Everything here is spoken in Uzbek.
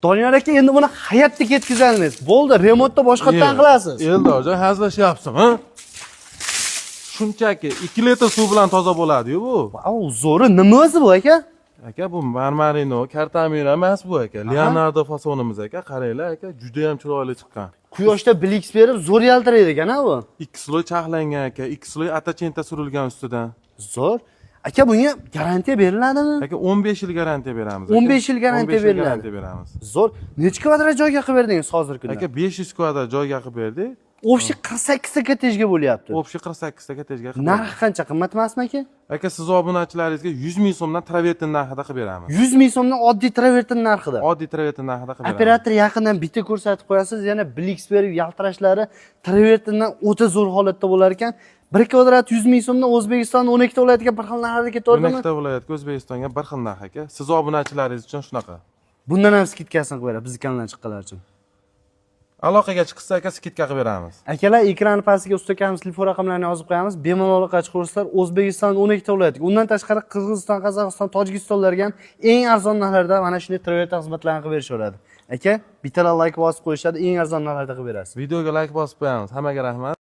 Doniyor aka, endi buni hayotda ketkazolmaysiz. Bo'ldi, remontni boshqatdan qilasiz. Eldorjon, hazillashyapsizmi? Shunchaki 2 litr suv bilan toza bo'ladi-yu bu. Vau, zo'ri, nima o'zi bu, aka? Aka, bu Marmarino, Kartamira emas bu, aka. Leonardo fasonimiz, aka. Qaranglar, aka, juda ham chiroyli chiqqan. Quyoshda блеск berib, zo'r yaltiraydi ekan, ha bu. 2 слой charxlangan, aka, 2 слой оттаченка surilgan ustidan. Zo'r. Aka, bunga garantiya beriladimi? Aka, 15 yil garantiya beramiz, aka. 15 yil garantiya 15 yil beriladi. Garantiya beramiz. Zo'r. Necha kvadrat joyga qilib berdingiz hozirgi kunda? Aka, 500 kvadrat joyga qilib berdik. Общий 48 ta kortejga bo'lyapti. Общий 48 ta kortejga qilib berdik. Narxi qancha, qimmat emasmi, aka? Aka, siz obunachilaringizga 100 ming so'mdan travertin narxida qilib beramiz. 100 ming so'mdan oddiy travertin narxida. Oddiy travertin narxida qilib beramiz. Operator yaqindan bitta ko'rsatib qo'yasiz, yana блеск berib yaltirashlari travertindan o'ta zo'r holatda bo'lar ekan. 1 kvadrat 100 ming so'mdan O'zbekistonning 12 ta viloyatiga bir xil narxda ketaveradimi? 12 ta viloyatga, O'zbekistonga bir xil narx, aka. Siz obunachilaringiz uchun shunaqa. Bundan ham скидка sini qilib beradi bizni kanaldan chiqqanlar uchun. Aloqaga chiqsa, aka, скидка qilib beramiz. Akalar, ekran pastiga usta akamiz telefon raqamlarini yozib qo'yamiz. Bemalol aloqaga chiqaverasizlar. O'zbekiston 12 ta viloyatiga, undan tashqari Qirg'iziston, Qozog'iston, Tojikistonlarga ham eng arzon narxlarda mana shunday travertin xizmatlarni qilib berishaveradi. Aka, bittalar layk bosib qo'yishadi, eng arzon narxlarda qilib berasiz. Videoga layk bosib qo'yamiz. Hammaga rahmat.